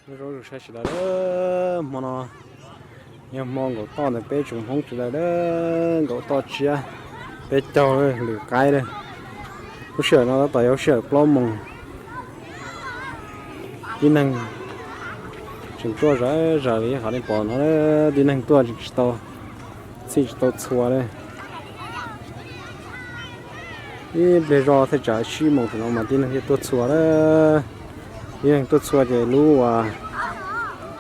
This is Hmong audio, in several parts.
Nyob zoo sawv daws sawv daws, hmo no yog hmo nkaum toj ntawm peb tsoom Hmoob sawv daws, nkaum toj tsiab peb caug lwm qaib lawm. Lub sij hawm no tab tom yog lub sij hawm plaub moos. Tib neeg tseem tuaj zom zaws li qhov nej pom no, tib neeg tuaj tsis tau txhij tsis tau txhua li. Ib pliag zoj thaj tsam tsib moos no mas tib neeg tuaj txhua lawm. Tib neeg tuaj txhua ces lub uas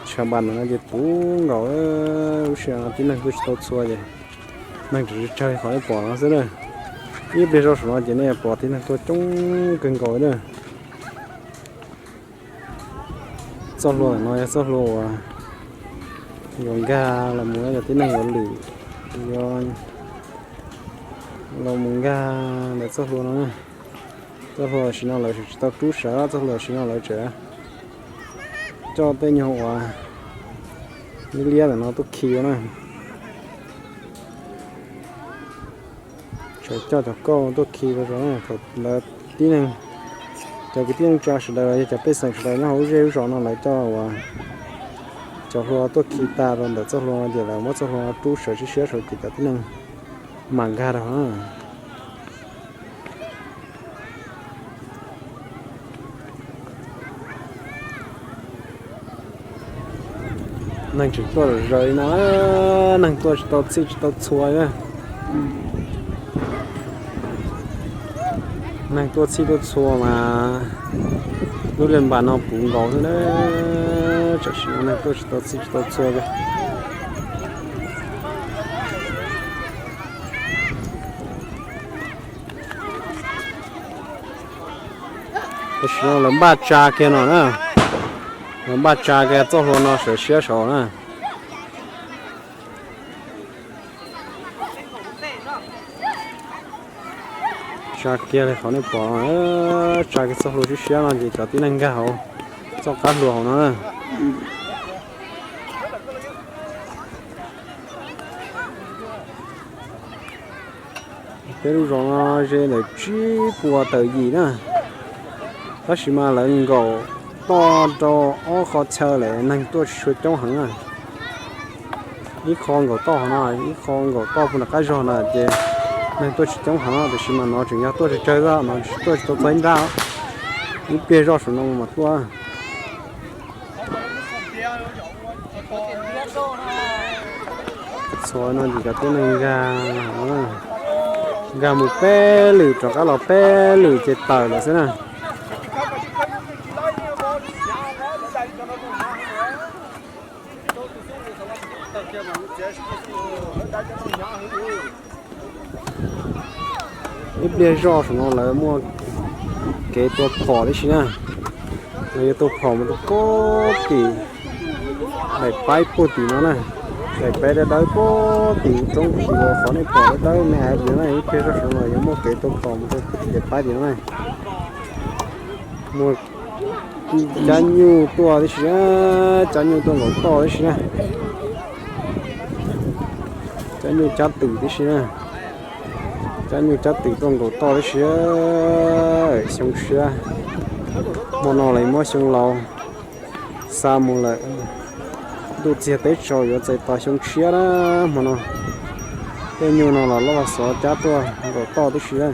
tshav npas no ces puv nkaus. Lub sij hawm no tib neeg tuaj tsis tau txhua ces neeg tseem tsawg li qhov nej pom no xwb na. Ib pliag zoj saum no ces nej pom tib neeg tuaj coob kawg nkaus li na. Txoj hlua no yog txoj hlua uas yuav nkag los mus, yog tib neeg yuav lwm, yuav los mus nkag ntawm txoj hlua no. Txoj hlua tam sim no lawv tsis tau rub sawv, txoj hlua tam sim no lawv tseem coj tej nyuag uas liab liab ntawm no tuaj khi na. Tseem coj cov kauj tuaj khi rau, thaum lawv tib neeg, cov kwv tij neej tsa sawv daws los yog cov pej xeem sawv daws nyob hauv lub zej lub zos no lawv coj uas cov hlua tuaj khi tag rau ntawm txoj hlua no ces lawv muab txoj hlua no rub sawv siab siab saud ces cov tib neeg mam nkag rau. Neeg tseem tuaj zom zaws li no, neeg tuaj tsis tau txhij tsis tau txhua li. Neeg tuaj txhij tuaj txhua mas lub liaj npas no puv nkaus xwb na. Tam sim no neeg tuaj tsis tau txhij tsis tau txhua li. Tam sim no lawv npaj tsa kiag no na, lawv npaj tsa kiag txoj hlua no sawv siab saud na. Tsa kiag li qhov nej pom, tsa kiag txoj hlua siab siab no ces cov tib neeg nkag hauv txoj qab hlua hauv no na. Peb lub zos no ze ntawm tsib puas tawm yim na, tab sis mas lawv nkaum toj rau ob qho chaw lawm neeg tuaj tsis tshua coob heev na. Ib qho nkaum toj hauv no, ib qho nkaum toj puag nram qab zog na ces neeg tuaj tsis coob heev, tiam sis mas no tseem yog tuaj tsawg tsawg xwb, no tsis tuaj tsis tau txog ib nrab. Ib pliag zoj saum no mas tuaj. Txhua no ces cov tib neeg nkag, nkag mus peb lwm rov qab los peb lwm ces tawm lawm xwb na. Ib pliag zoj saum no lawv muaj kev tua phom tib si na. Lawv yuav tua phom mus rau puag tim daim paib puag tim no na. Daim paib dawb dawb puag tim roob tim uas qhov nej pom dawb dawb me ais tim no na. Ib pliag zoj saum no yuav muaj kev tua phom mus rau tim daim paib tim no na. Muaj cab nyuj tuaj tib si, cab nyuj tuaj nkaum toj tib si na. Cab nyuj cab twm tib si na. Cab nyuj cab twm tuaj nkaum toj tib si. Xyoo tshiab, hmo no lawv muab xyoo laus xa mus lawm. Ntuj txiag teb tsaus yuav txais tos xyoo tshiab na hmo no. Tej nyuj no los loj los xov cab tuaj nkaum toj tib si na.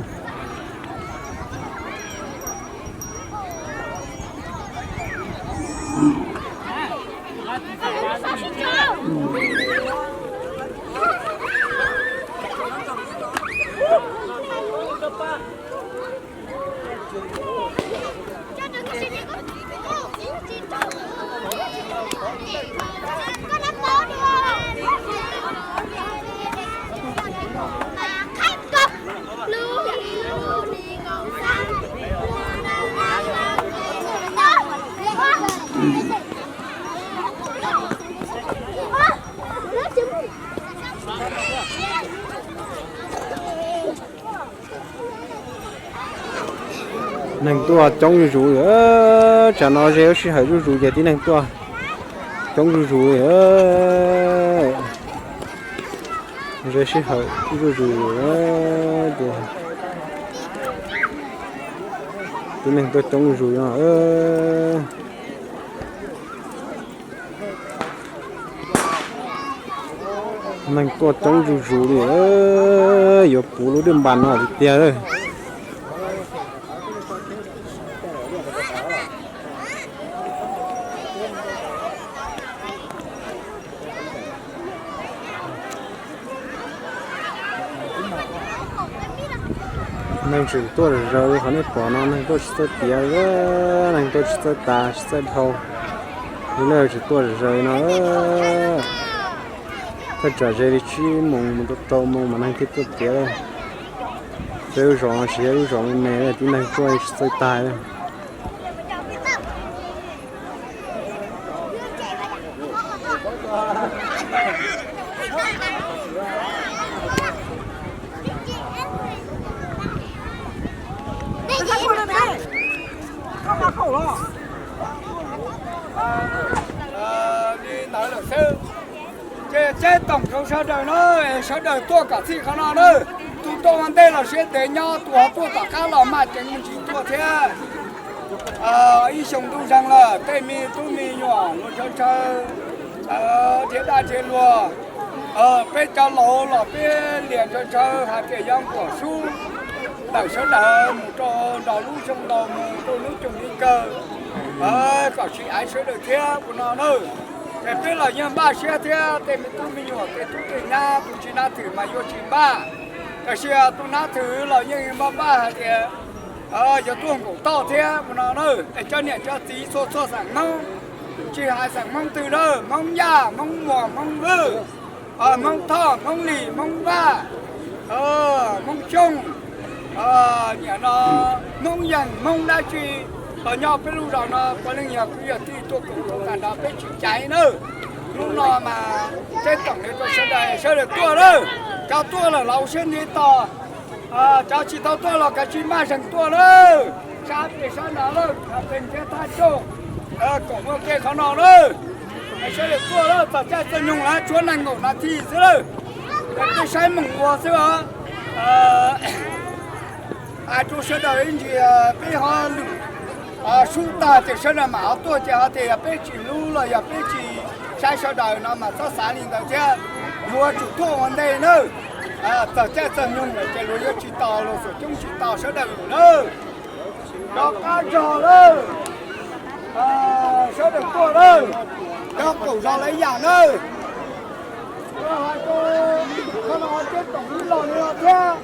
Neeg tuaj coob zuj zus li, tsam no ze lub sij hawm zuj zus ces tib neeg tuaj coob zuj zus li. Ze sij hawm zuj zus ces tib neeg tuaj coob zuj zus no. Neeg tuaj coob zuj zus li, yuav puv lub dej npas no tiag tiag. Neeg tseem tuaj zom zaws li qhov nej pom no, neeg tuaj tsis txawj tiav, neeg tuaj tsis txawj tas tsis txawj dhau. Li nej tseem tuaj zom zaws li no. Thaj tsam ze li tsib moos mus rau rau moos mas neeg thiaj tuaj tiav. Peb lub zos no tsis yog lub zos me me, tib neeg tuaj tsis txawj tas. Li ntawd lawm xwb. Ces ceb toom rau sawv daws na, sawv daws tuaj kom txhij qhov no na. Tus tuaj ua ntej los siab ntev nyob, tus ho tuaj tom qab los maj ceev me ntsis tuaj thiab. Ib xyoo ntuj zeeg lawm, tej me tub me nyuam luag ntshaw ntshaw, dhia daj dhia luag. Peb cov laus los peb liam ntshaw ntshaw hais tias yuav nquam sub ntawm sawv daws mus rau nrog lub xyoo laus mus rau lub xyoo li kawg, kom sib aiv sawv daws thiab puas no na. Ces peb los yeej npaj siab thiab, tej me tub me nyuam tej tub tej nyab tus tsis nab thwm mas yuav tsis npaj, tab sis tus nab thwm los yeej npaj npaj hais tias yuav tuaj nkaum toj thiab puas no na. Es cov niam cov txiv txhua txhua xeem Hmoob, tsis hais xeem Hmoob twg lawm, Hmoob Yaj, Hmoob Muas, Hmoob Vwj, Hmoob Thoj, Hmoob Lis, Hmoob Vaj, Hmoob Xyooj, niam no, Hmoob Yees, Hmoob dab tsi los nyob peb lub zos no puav leej yog kwv yog tij tuaj koom rau tas nrho peb tsis caiv nawb. Hnub no mas ceb toom li rau sawv daws, sawv daws tuaj lawm. Cov tuaj lawm los ua siab ntev tos, cov tsis tau tuaj los kav tsij maj zeeg tuaj lawm. Sab pem sab nrad lawm, pem ntiav thaj coj, koom ua ke qhov no lawm. Sawv daws tuaj lawm, txog caij txog nyoog lawm, tshuav nees nkaum nas this xwb lawm. Peb saib moos ua xwb os. Hais rau sawv daws ib ntsis, peb ho lwm sub tag ces sawv daws mam ho tuaj, ces ho tias yog peb tsis hlub los yog peb tsis saib sawv daws no mas txhob xav li ntawd thiab. Yuav tsum tuaj ua ntej nawb. Txog caij txog nyoog lawm ces luag yuav tsis tos, luag xum coob tsis tos sawv daws lawm nawb. Rov qab zog lawm, sawv daws tuaj lawm, cov koom zog lawv yam nawb. Hais rau, qhov no ceb toom ib los li no thiab.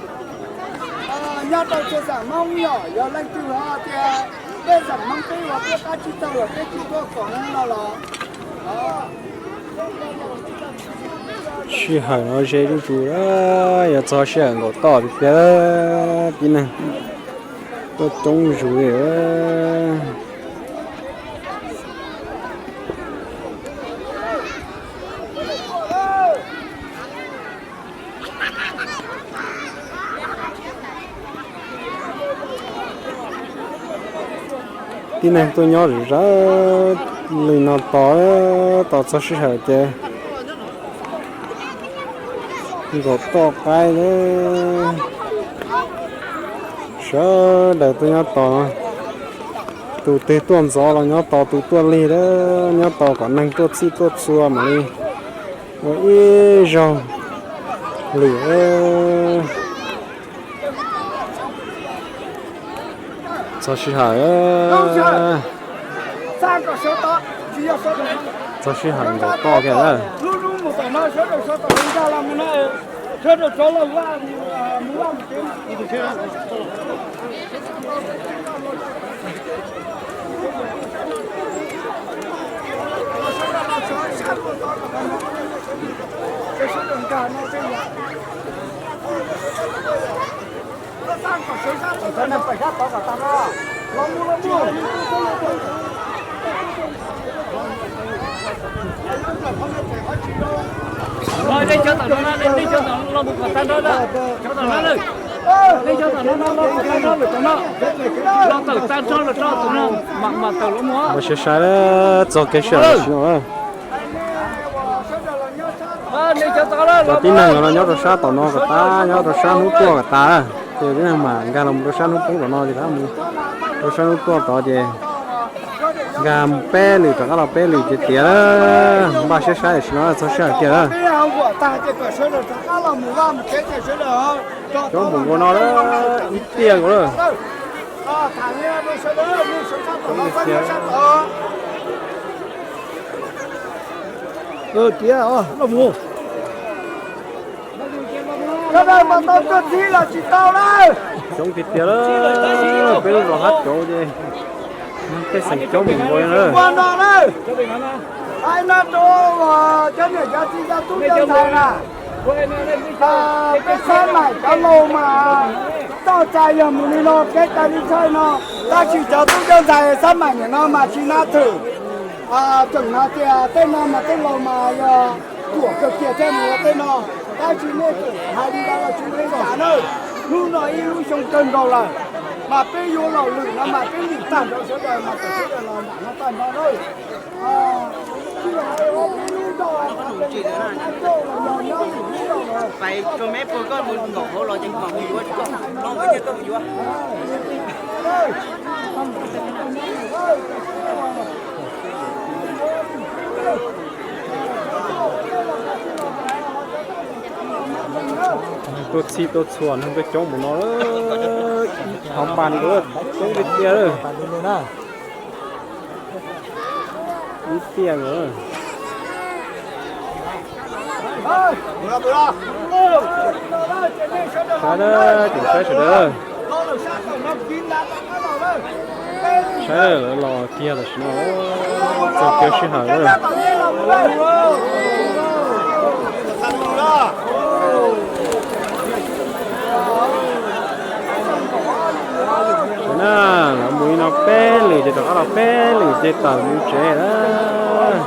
Nyob rau txhua xeem Hmoob yom, yog leej twg ho tias peb xeem Hmoob peb ua peb qab tsis tau los peb tsis tuaj koom no los. Sij hawm no ze zuj zus, yuav txog sij hawm nkaum toj tiag tiag, tib neeg tuaj coob zus li. Tib neeg tuaj nyob zom zaws li no tos, tos txog sij hawm ces nkaum toj qaib lawm. Sawv daws tuaj nyob tos, tus twg tuaj ntxov los nyob tos, tus tuaj lig lawm nyob tos kom neeg tuaj txhij tuaj txhua mam li ua ib zaug lwm. Txog sij hawm, txog sij hawm nkaum toj kiag lawm. Nej cov tom no, nej cov tom no los mus kom tag nrho lawm, cov tom no lawm. Nej cov tom no no los kom tag nrho lawm, cov no los tawm tag nrho lawm, cov tom no mam, mam tawm los mus. Ua siab sai, txog kev sij hawm tam sim no. Cov tib neeg no nyob rau sab tom no kom tas, nyob rau sab hnub tuaj kom tas, ces tib neeg mam nkag los mus rau sab hnub poob tom no ces rov mus rau sab hnub tuaj tod ces Nkag mus peb lwm rov qab los peb lwm ces tiav lawm. Npaj siab saib tam sim no txog sij hawm tiav lawm. Coob mus nkaus no lawm, ib tiag nkaus lawm. Tiav os, loj mus. Coob tiag tiag lawm, peb lub zos Hab Cauv ces tej xeem coob mus nkaus lawm. Hais no rau cov niam cov txiv cov tub cov ntxhais na, peb sab maim cov laus mas txoj cai yog mus li no, kev cai li tshaj no, tab sis cov tub cov ntxhais sab maim nim no mas tsis nab thwm. Tseem hais tias tej no mas tej laus mas yog ruam kawg kiag thiaj mus ua tej no, tab sis nej hais li ntawd los tsis ua li cas na. Hnub no ib lub xyoo kawg nkaus lawm, mas peb yuav los lwm no mas peb lwm tag nrho sawv daws mas kom sawv daws los nram no tag nrho na. Tuaj txhij tuaj txhua neeg tuaj coob mus no, ib thov npas li coob tiag tiag lawm. Ib tiag lawm. Saib na, tseem saib sawv daws. Saib lawv los kiag tam sim no, txog kiag sij hawm lawm. Saib na, lawv mus li no peb lwm ces rov qab los peb lwm ces tawm mus tsev lawm.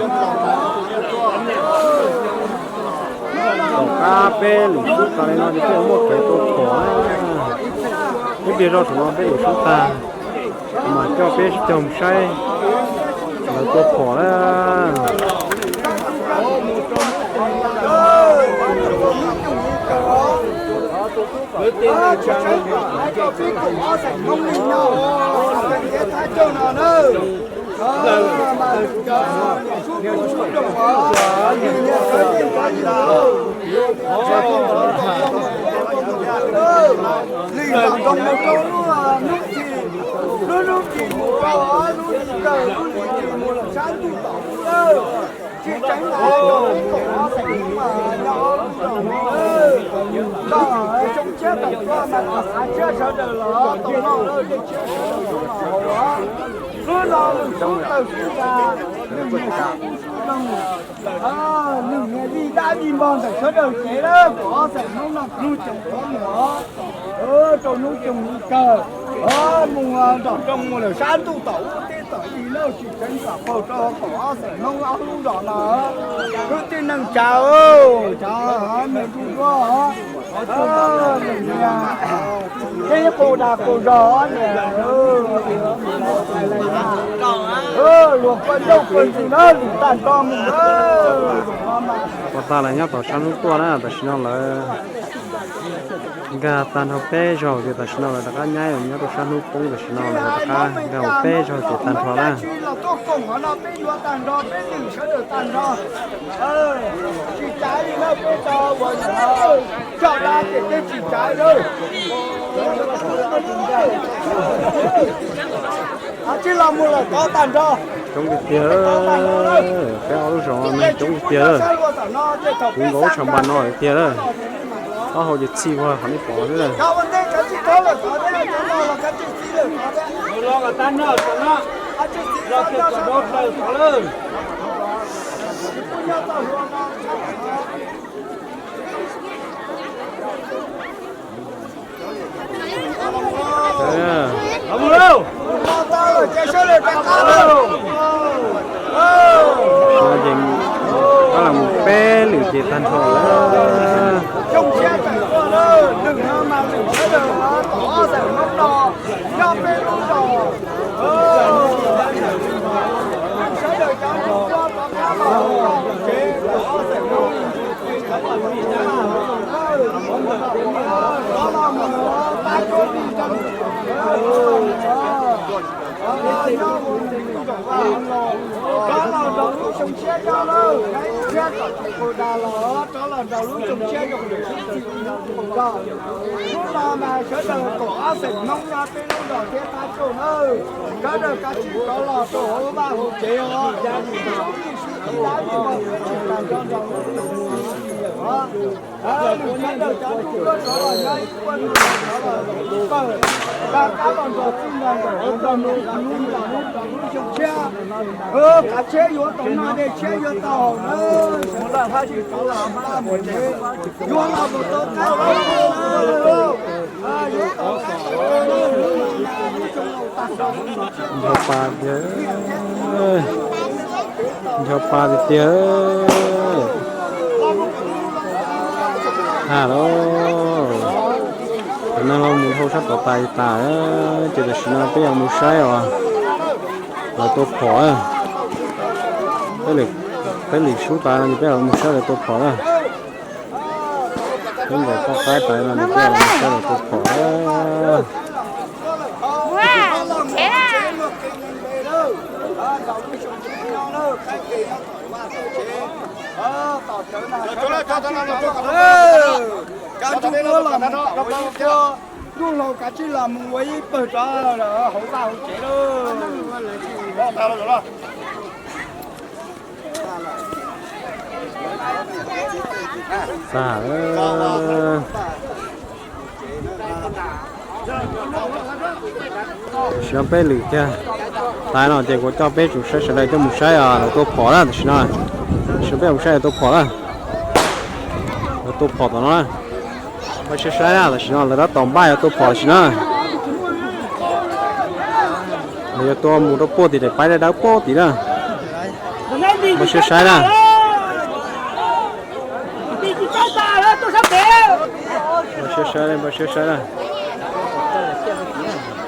Tom qab peb lwm sub tas li no ces thiaj muaj kev tua phom. Ib pliag zoj saum no peb lwm sub tag, mas coj peb sib cog mus saib lawv tua phom na. Lub hnub kis mus rau lub hnub kis mus lawm sab ntuj tom ub lawm. Tsis tseev lawm, peb kaum ob xeem Hmoob mas nyob ob lub zos no lawm. Nrog xyoo tshiab tawm tuaj mas nrog xav tshiab sawv daws los tau noj lawm, tej tshiab sawv daws los haus los. Hnub no lwm sub tawm sub tas, lwm niam sub nus sub nroog, lwm niam vij dab vij npog ntawm sawv daws cev lawm, kaum ob xeem Hmoob no hnub coom thov mus os. Rau hnub coom li kawg, mus nrom rau mus lawm sab ntuj tom ub teb tom i lawm, tsis tseev kom paug rau kaum ob xeem Hmoob ob lub zos no. Kwv tij neej tsa, cov me tub duab, lwm niam, peb qus dag qus zog niam, luag poj ncauj poj ntxwg na, lwm tag nrho mus na. Pov tas lawv nyob tom sab hnub tuaj na, tam sim no lawv nkag tag nrho peb zaug ces tam sim no lawv rov qab nyab nyob rau sab hnub poob, tam sim no lawv rov qab nkag mus peb zaug ces tag nrho na. Tsis cav li na, peb cov uas coj dab ces peb tsis cav li. Tsis los mus lawm tod tag nrho. Coob tiag tiag, peb ob lub zos no coob tiag tiag. Kuv nkaus tshav npas no tiag tiag. Taub hau ces txhij ua qhov nej pom xwb. Ces peb lwm ces tag nrho lawm. Xyoo tshiab no lawm, nab ib pliag kom tsis qus dag los rov los nrog lub xyoo tshiab zoo lwm sib txwm ib lub qus zog. Hnub no mas sawv daws kaum ob xeem Hmoob nyob peb lub zos thiab qab tsuj nawb, sawv daws kav tsij rov los rau hauv vaj hauv tsev os, sib hlub sib tiv dab tsi los peb tsis tas nrog nrog lub xyoo tshiab os. Lwm sawv daws cov tub rov los nyob ib puag ntug los rov los ib pawg, rov qab los nrog txij nkawm ua nrog mus ib lub xyoo tshiab. Qav tsheb yuav tau noj dej tshiab yuav tau haus nawb, sawv daws kav tsij rov los hauv vaj hauv tsev, yuav los mus tau qab tau yuav tau Ncho pa tiag, ncho pa tiag tiag. Ha lauj, cov neeg laus mus dhau sab tod tas tas, ces tam sim no peb yuav mus saib os, lawv tua phom. Peb lwm sub tas no ces peb yuav mus saib lawv tua phom na. Peb nkawm poj qaib tas no ces peb yuav mus saib lawv tua phom. Ntuj laus kav tsij los mus ua ib pawg rov hauv vaj hauv tsev lauj. Xav, tam sim no peb lwm tiag, tas no ces kuv coj peb tsum saib sawv daws coj mus saib os, lawv tua phom na tam sim no. Tam sim no peb mus saib lawv tua phom na. Lawv tua phom tom no na. Npaj siab saib na, tam sim no lawv tab tom npaj yuav tua phom tam sim na. Lawv yuav tua mus rau puag tim daim paib dawb dawb puag tim na. Npaj siab saib na. Npaj siab saib, npaj siab saib na. Peb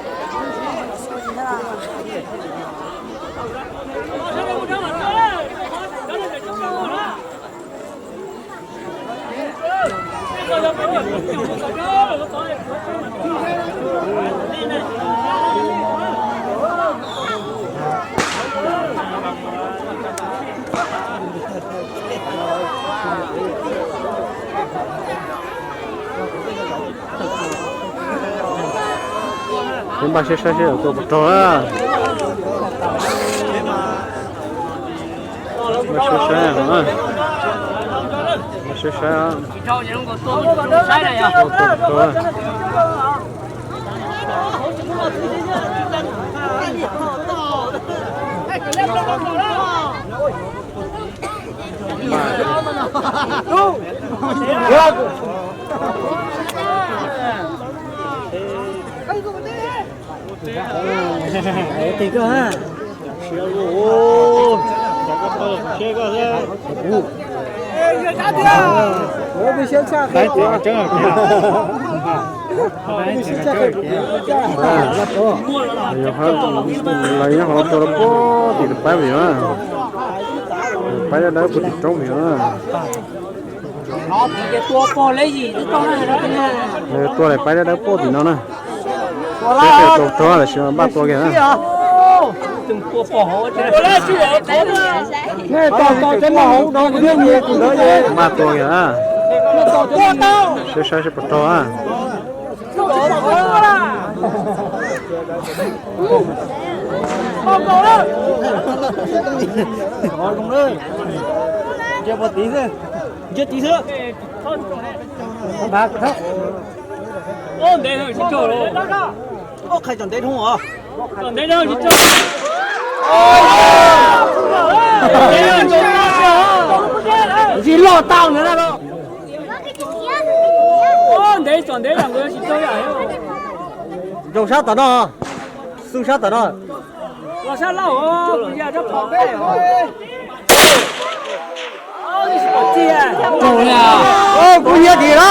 npaj siab saib seb lawv tua puas raug na. Npaj siab saib, npaj siab saib. Lawv nyob qhov tua rau puag tim tus paib vim na. Paib dawb dawb puag tim roob vim na. Tua daim paib dawb dawb puag tim no na. Peb tau rog tam sim no npaj tua kiag na. Npaj tua kiag na. Saib saib seb puas raug na. Nce tiv xwb. Ntev tsis raug. Qhia tsom ntev dhau os. Tsom ntev tsis raug. Ntsis loj tau ntawd na. Ntev tsom ntev los tsis raug. Nroo sab tom no, xu sab tom no. Los sab laug, kuv yog rab phom peb. Kuv nyiam tim na.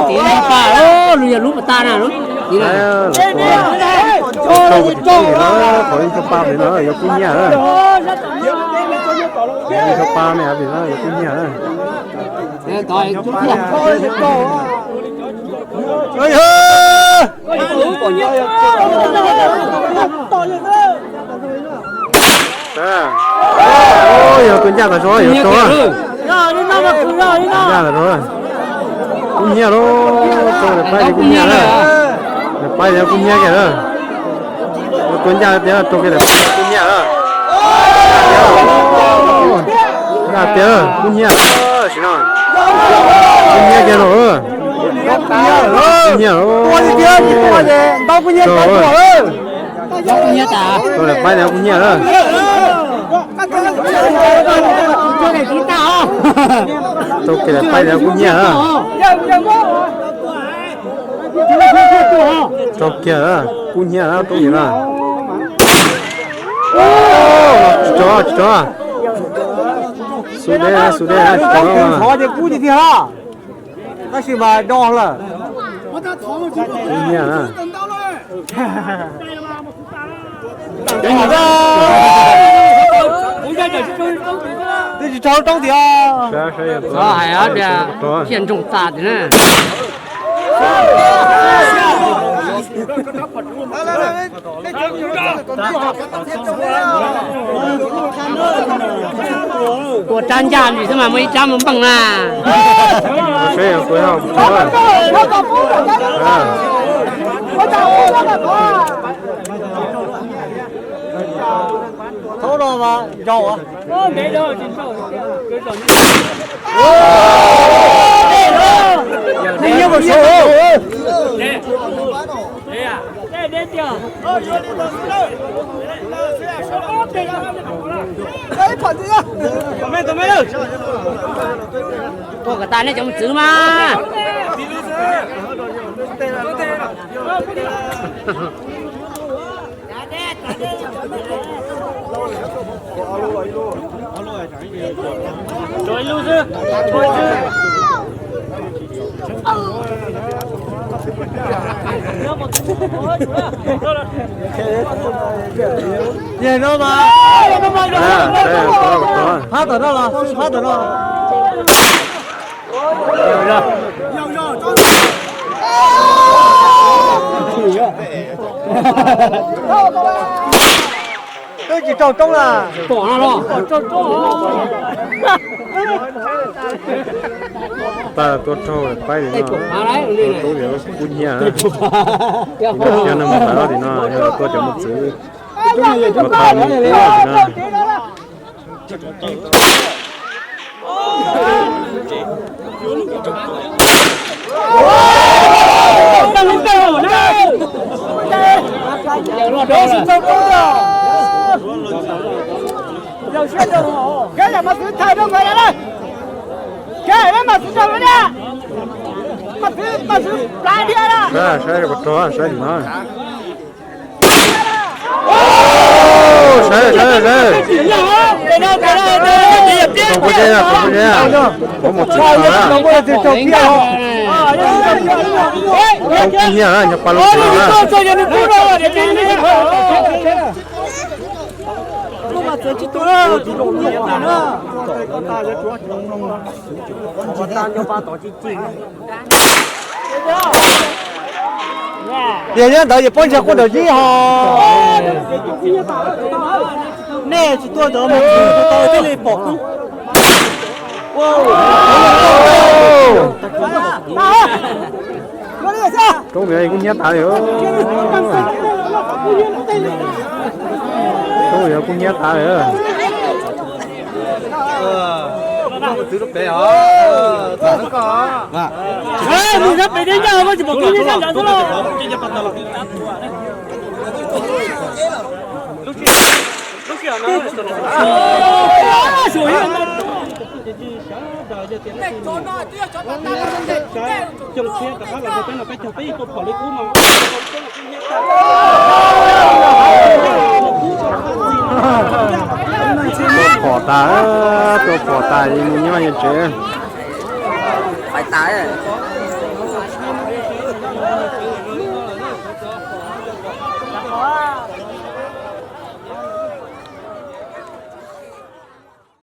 Tim pa, lub yog lub pas tas na, lub tim na. Qhov ib tug pa tim no yuav kub nyiaj na. Ib tug pa me tim no yuav kub nyiaj na. Kub ncaj tas zog yuav rau. Ncaj tas zog. Kub nyiab lauj, rau lawv paib tias kub nyiab lawm. Lawv paib tias kub nyiab kiag lawm. Kub ncaj tias rau kiag lawv paib tias kub nyiab lawm. Ncaj tias kub nyiab lawm, kub nyiab kiag lawm. Kub nyiab lawm. Rau lawv paib tias kub nyiab lawm. Rau kiag lawv paib tias kub nyiab lawm. Rau kiag, kub nyiab lawm, rau kiag lawm. Tsis rau, tsis rau. Xu deb, xu deb, tsis rau. Tab sis mas do lawm. Kub nyiab lawm. Twb tsis rau roob tiag. Xyov hais tias cia ntsoog tas tiag na. Ua rab ncaj ntsis xwb mas muaj ib rab mus npeej na. Thaub no mas yau. Nws nyob puas saud? Ua kom tas nej cov mus txwv mas. Yog no mas. Phab tom no los, phab tom no. Twb tsis raug roob na. Paj tuaj raug paib li no, roob tias kub hnyiab. Ib no mus txwv tim no, yog tuaj cov mus txwv, mus txwv tim no. Saib, saib, saib. Saib, saib, saib. Tau kuv teb, tau kuv teb. Muab mus txwv tau na. Tau kuv nyiaj na, nyob pab lub txwv na. Tias nyob ntawd ces pob ntseg quaj nraug yib ho. Nej tsis tuaj ntawd mus tau thiaj li pom kub. Roob ntawd kuj hnyiab tas li. Roob ntawd kuj hnyiab tas li. Tua phom tas, tua phom tas es mus nyob hauv tsev. Pais tas.